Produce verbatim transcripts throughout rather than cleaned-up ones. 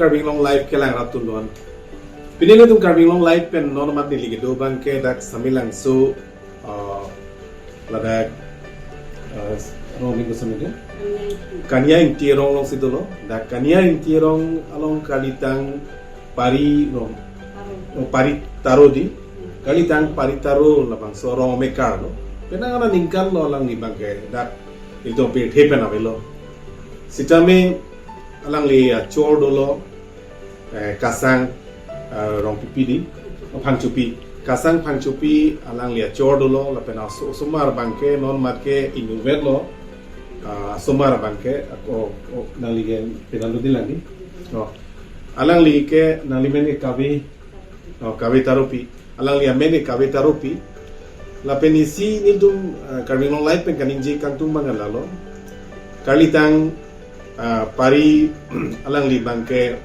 Karbi Anglong Live kelang rat atum don. Pini nelitum Karbi Anglong Live pen non amat neli kedo abangke dak Samelangso, uh, ladak, uh, rong minggu semede. Kania Ingti arong alongsi dolo. Dak Kania Ingti arong along kalitang Pari rong. Oh, Pari Taro di. Kalitang Pari Taro labangso arong amekar lo. Penang aningkan lo alangli abangke dak ilitum pirthe pen avelo. Sitame alangli achor dolo, eh, Kasang, eh, Rongpipi di, Phangchopi. Kasang Phangchopi alangli achor dolo, lapen aso-, osomar abangke non amat ke inutvet lo, ah, osomar abangke, ako, o, nangli ke penang lo di lang di. Oh. Alangli ke nangli amen ke Kavi, oh, Kavi Taropi. Alangli amen ke Kavi Taropi. Lapen isi nelitum, ah, Karbi Anglong Live pen kaningje kangtung abang lalo. Kalitang, ah, Pari alangli abangke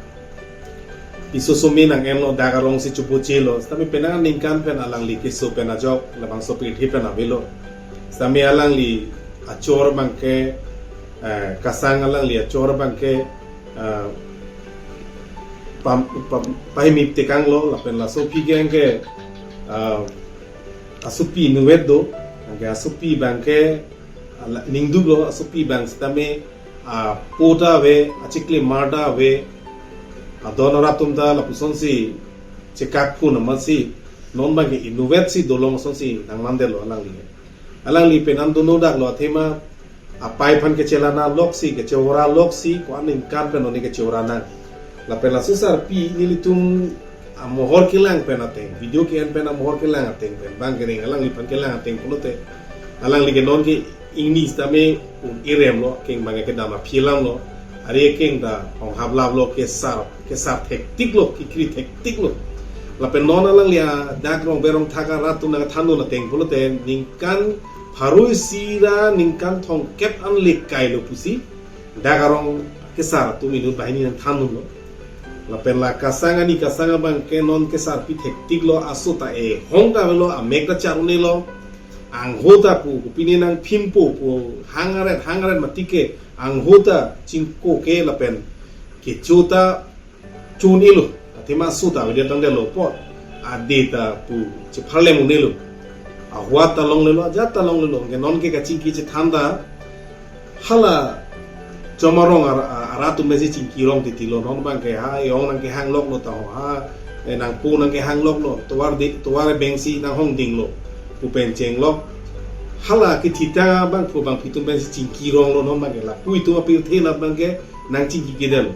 iso some nang-enlo, dak arongsi chopochelo. Sitame penang aningkan pen alangli keso pen ajok labangso pirthe pen avelo. Sitame alangli achor abangke, eh, Kasang alangli achor abangke, ah, pam, pam, pahimip tekanglo, lapen laso aphi ke anke, ah, asopi inutvet do, anke asopi abangke, ah, la, ningduk lo, asopi abang sitame, ah, apo ta ave, achiklimar ta ave, adon arat atum ta lapusonsi chekak phun amatsi, non abangke inutvetsi dolong asonsi nangmandetlo alangli. Alangli penang dono dak lo athema, apei aphan kechelana loksi, kechora loksi, ko-an aningkan pen oni kechora nang. Lapen laso sarpi nelitum amohor kelang pen ateng, video ke-en pen amohor kelang ateng pen, bang kering alangliphan kelang ateng pulote, alangli ke non ke ingni sitame un-e rem lo, keng abangke kedam aphi alam lo, ari keng ta hong haplap lo, kesar, kesar thektik lo, kekri thektik lo. Lapen non alangli adak Rongber Rongthak arat atum nangthandun ateng pulote ningkan pharo isi ra ningkan thomkep an le kailo pusi dak arong kesar atum inut banghini nangthandun lo. Lapen la Kasang ani Kasang abangke non kesarpi thektik lo, aso ta ehong ta avelo, amek ta char un-e lo. Angho ta pu, kopine nangphimpo pu, hang aret, hang aret mati ke, angho ta chingko ke lapen kecho ta chun-e lo, athema aso ta avedet tangdet lo apot, ade ta pu chepharlem un-e lo. Ahua ta longle lo, ajat ta longle lo, anke non ke kachingki chethan ta, hala Chomarong ar-, a-, arat atum pensi chingki rong titi lo, non abangke ha, e-ong nangkehang lok lo ta ho, ha, e, nangpo nangkehang lok lo, tovar de, tovar abangsi nanghong ding lo pu pen chenglok. Hala kethitang abangpo bangpi atum pensi chingki rong lo, non abangke lapu itum apirthe la abangke nangchingki kedet lo.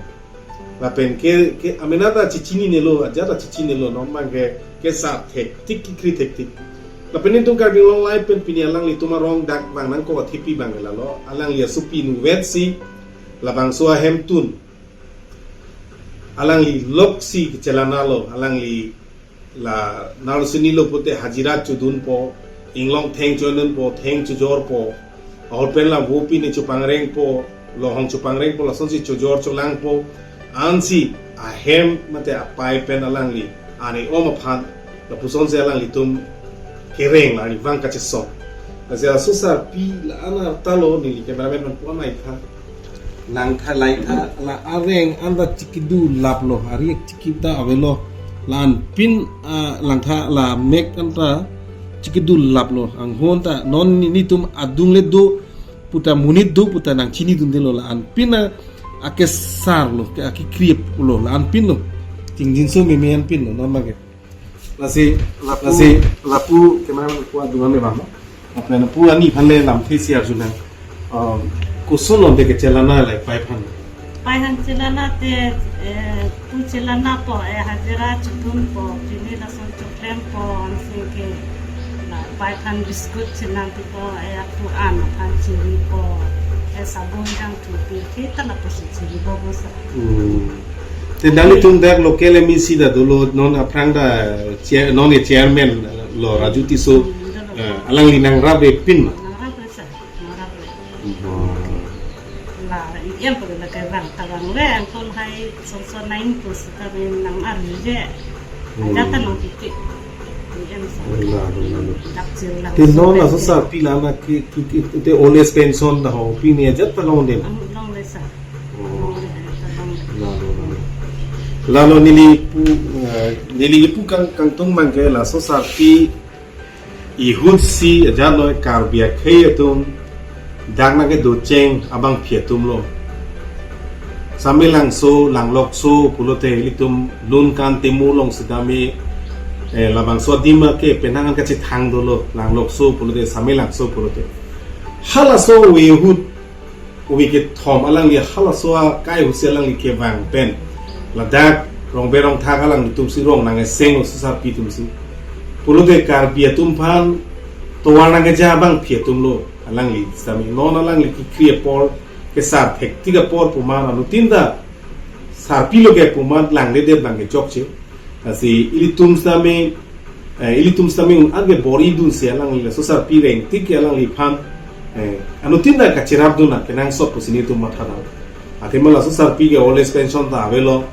Lapen ke, ke amena ta chechinine lo, ajat ta chechinine lo, non abangke kesar thektik, kekri thektik. Lapen nelitum Karbi Anglong Live pen pini alanglitum arong dak abang nangkok athipi abang lalo, alangli asopi inutvetsi labangso ahemtun alangli loksi kechelana lo, alangli la nalsini lo pulote hajira chodunpo, inglong theng chodunpo, theng chojorpo, ahut pen la vo pine chopangrengpo, lohong chopangrengpo, lasonsi chojor cholangpo, ansi ahem mate apei pen alangli ani om aphan, lapusonsi alanglitum kereng la arnivang kachesong. Lasi laso sarpi la-an arta lo, neli cameraman man puan laitha. Langtha laitha la areng anta chikidulap lo, ari chiki ta avelo. La-anpin, ah, langtha la mek anta chikidulap lo. Anghon ta non ni, nelitum adung le do puta, monit do puta nangchinidunde lo, la-anpin a, akesar lo, ke akekri lo, la-anpin lo. Chingjinso meme anpin lo, non abangke. Lasi, lapu, lasi, lapu, cameraman pu adung ame bang, no? Lapen lapu ani aphan le lamthe isi arjunang. Um, koson lo de kechelana la apei aphan? Apei aphan chelana te, eh, pu chelanapo, eh, hajira chodunpo, pini lason choklempo, ansi ke, la apei aphan biscuit chenangpipo, eh, apu an aphan chinipo, eh, sabun jangthu pi, kita lapusi chinipo bosa. Hmm. Te nanglitum dak local M A C ta dolo, non aphrang ta chair, non ke chairman lo Raju Tisso, eh, alangli nangrapre pin ma? Nangrapre sir, nangrapre. Hmm. La, em pu la ke rang ta rang le, angkon hai son son nine pu sita nang arli je. Hmm. Ajat ta nangtiti. Em sa. La, la, la. Dak chil lang. Te non laso sarpi la na ke, ke, ke, te old age pension ta ho, pine ajat ta longdem? Ang longle sir. Oh. Lalo, lalo. Lalo neli pu, eh, neli pu kang kangtung abangke laso sarpi ahut si ajat noi Karbi akhei atum dak nangkedocheng abangpi atum lo. Samelangso, Langlokso pulote ilitum lun kan temu along sitame, eh, labangso adim ke penang an kachethang dolo, Langlokso pulote, Samelangso pulote. Halaso ave ahut, ave kethom alangli halaso akai ahut si alangli kevang pen ladak Rongber Rongthak alangtum si rong nangkeseng laso sarpi atum si. Pulote Karbi atum aphan tovar nangkeja abangpi atum lo alangli sitame. Non alangli kekri apor, kesar thektik apor pu amat anuttin ta sarpi lo ke pu amat langledet abangke chokche. Lasi ilitum sitame, eh, ilitum sitame un-age bor-idun si alangli laso sarpi rengtik ke alangliphan, eh, anuttin ta kacherapdun nangkenangsot pusi nelitum mathadam. Athema laso sarpi ke old age pension ta avelo.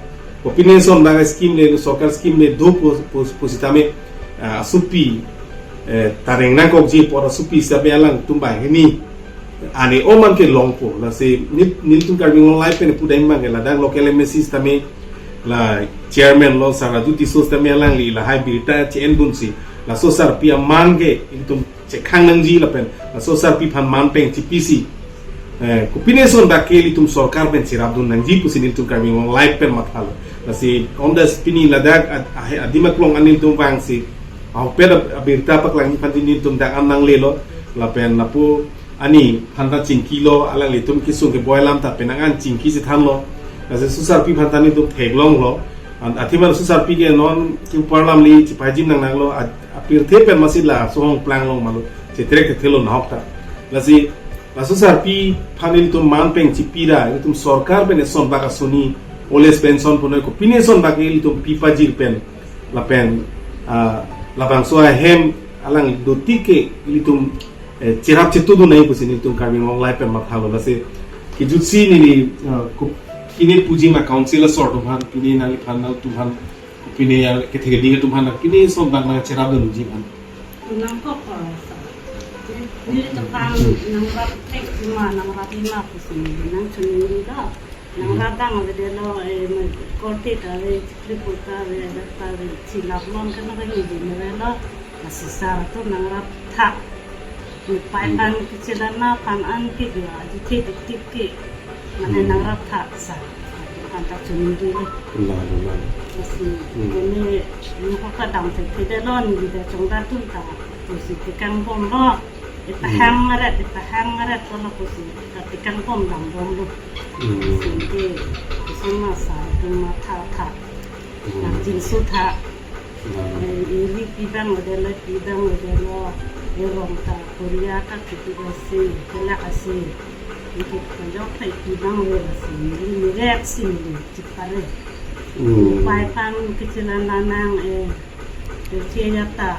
Kopine ason abang scheme le, sorkar scheme le do pu, pu, pusitame, eh, asopi, eh, ta reng nangkokji apot asopi sitame alangtum banghini ani oman ke longpo. Lasi nel-, nelitum Karbi Anglong Live pen pudam abangke ladak local M A C sitame, la chairman lo Saraju Tisso sitame alangli lahai birta che-endunsi laso sarpi aman ke ilitum chekhang nangji lapen laso sarpi aphan man peng chipisi, eh, kopine ason dak ke ilitum sorkar pen cherapdun nangji pusi nelitum Karbi Anglong Live pen mathalo. Lasi on the pini ladak ad-, ahe-, adim aklong an nelitum vangsi ahokpet ab-, abirta paklangji aphan nelitum dak an nanglelo lapen lapu ani aphanta chingkilo, alanglitum kesung keboi alam ta penang an chingki chethanlo. Lasi laso sarpi aphanta nelitum theklonglo. An athema laso sarpi ke non ke upar alam le chepajim nangnanglo, a-, apirthe pen masi laso ahong plang long malo, chetrek thethelo nahok ta. Lasi laso sarpi aphan nelitum man peng chipi ra, nelitum sorkar pen eson bak asoni, old age pension punoi kopine ason bak nelitum pipajir pen lapen, ah, labangso ahem alang dotik ke ilitum, eh, cherap chetudun nangji pusi nelitum Karbi Anglong Live pen mathalo. Lasi kejutsi neli, ah, kup-, pine puji ma council asor atum aphan, pine nangliphan nangtum aphan, pine ya kethek ding atum aphan, pine ason abang nangcherapdunji aphan. Nangkok ko sa. Nelitum aphan nangrap thek ma, nangrap ma pusi nangchoningri do. Nangrap dang avedetlo, eh, ma korte ta ave, Tripura ta ave, adak ta ave, chilap lon kan ave, neli neli lo, lasi sar atum nangrap tha. Nepei aphan kechelana aphan an ke dia, aji the dik dik ke. Mane nangrap tha sa. Aphan ta choningri le. Lalo, lalo. Lasi, hmm, kene, nangkok ta dam thekthedetlo, neli ta chongdat atum ta, pusi tekang bomlo. Ipahang ngaret, ipahang ngaret kono pusi, katikang pom dam bomlo. Hmm. Singke, kusama sa, duma tha tha. Hmm. Nang jinsu tha. Hmm. Eh, ili pidang lo delo, pidang lo delo. Erong ta, Korea ta kiti asi, kelak asi. Iki pajok ta pidang lo asi, ili mirek si, ili chipare. Hmm. Pai pang kecil anak nang, eh, kecil ya ta,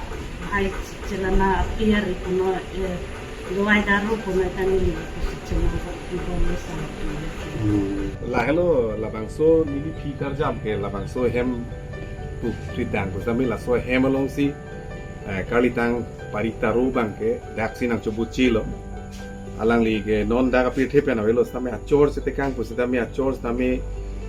hai chelana apir kono, eh, luai daru kono tani ni kusi chelana ko ibon ni sa. Hmm. Lahelo labangso neli phi karjam ke labangso hem pu pridang pusitame laso hem alongsi, eh, karlitang Parik Taro abangke daksi nangchobuchilo. Alangli ke non dak apirthe pen avelo sitame achor chetekang pusitame achor sitame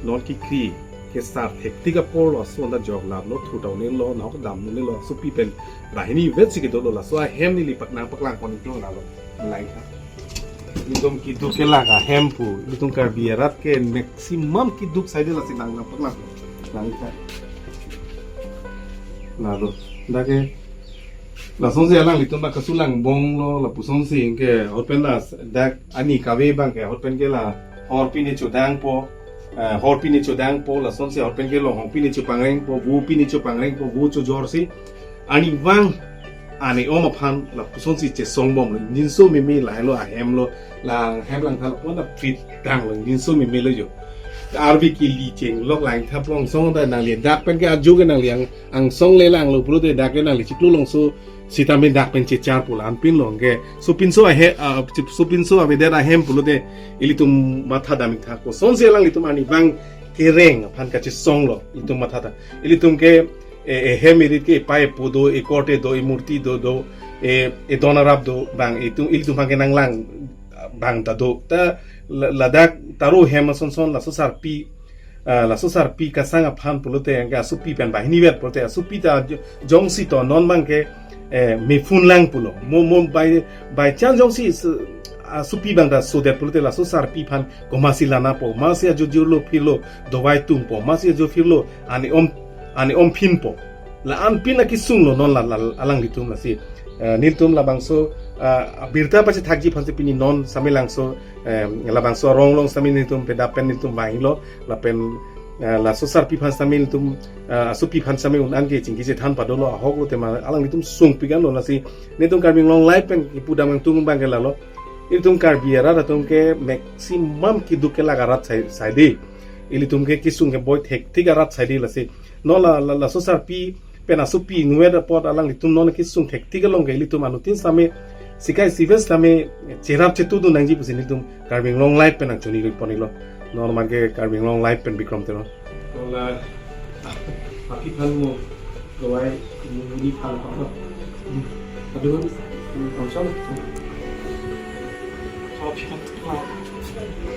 non kekri kesar thektik apor lo, ason ta jok lap lo, thu ta un-elo, nahok dam un-elo, asopi pen banghini vetsi kedo lo, laso ahem neli pak nangpaklang pon iklo lalo, malai tha. Nelitum keduk ke lake ahem pu, nelitum Karbi arat ke maximum keduk saide lasi nang nangpaklang, malai tha. Lalo, dak ke, lasonsi alanglitum ta kasulang bom lo, lapusonsi ke, ahut pen la, dak ani kave abangke, ahut pen ke la, hor pine chodangpo, eh, hor pine chodangpo, lasonsi ahut pen ke longhong pine chopangrengpo, vo pine chopangrengpo, vo chojorsi, arnivang ani-om aphan lapusonsi chesong bomlo, ingjinso meme lahelo ahem lo, la hem langtha lapu-an ta pridang lo, ingjinso meme lo jo. Arve kili chenglok langtha plong song ta nangli dak pen ke ajo ke nangli ang, angsong le langlo pulote dak ke nangli chiklo longso sitame dak pen chechar pu la-an pinlo ke. Sopinso ahe, ah, sopinso avedet ahem pulote ilitum matha dam ik tha, kosonsi alanglitum arnivang kereng aphan kachesong lo ilitum matha ta. Ilitum ke, eh, eh, hem irit ke pai pu do, ekorte do, emurti do do, eh, edon arap do abang itum, ilitum abangke nanglang abang ta do. Ta la-, ladak Taro hem asonson laso sarpi ah, laso sarpi kasang aphan pulote, anke asopi pen banghini vet pulote, asopi ta jo-, jongsi to non abangke, eh, mephun lang pulo. Mo, mo by, by chance jongsi s-, asopi abang ta sodet pulote laso sarpi aphan komatsi lanapo, masi ajo jirlo phirlo dovai tungpo, masi ajo phirlo ani om, ani om phinpo. La-an pin akesung lo non la, la, alanglitum lasi. Eh, nelitum labangso, ah, birta pachethakji aphansi pini non same langso, eh, labangso arong along same nelitum pedap pen nelitum vanglo, lapen, eh, laso sarpi aphan same nelitum, eh, asopi aphan same un-an ke chingki chethan padolo, ahok lo tema alanglitum sungpik-an lo lasi. Nelitum Karbi Anglong Live pen kipu damnang atum abangke lalo. Ilitum Karbi arat atum ke maximum keduk kelak arat sai, saide. Ilitum ke kesung keboi thektik arat saide lasi. Non la, la, laso sarpi pen asopi ingvet apot alanglitum non kesung thektik along ke ilitum anuttin same sikai sives same cherap chetudun nangji pusi nelitum Karbi Anglong Live pen nangchoningri ponlo. Non abangke Karbi Anglong Live pen Bikrom Teron. Wala, ah, api phan mo, gawai, mo, ni phan phan. Aduh, konsol. Api phan.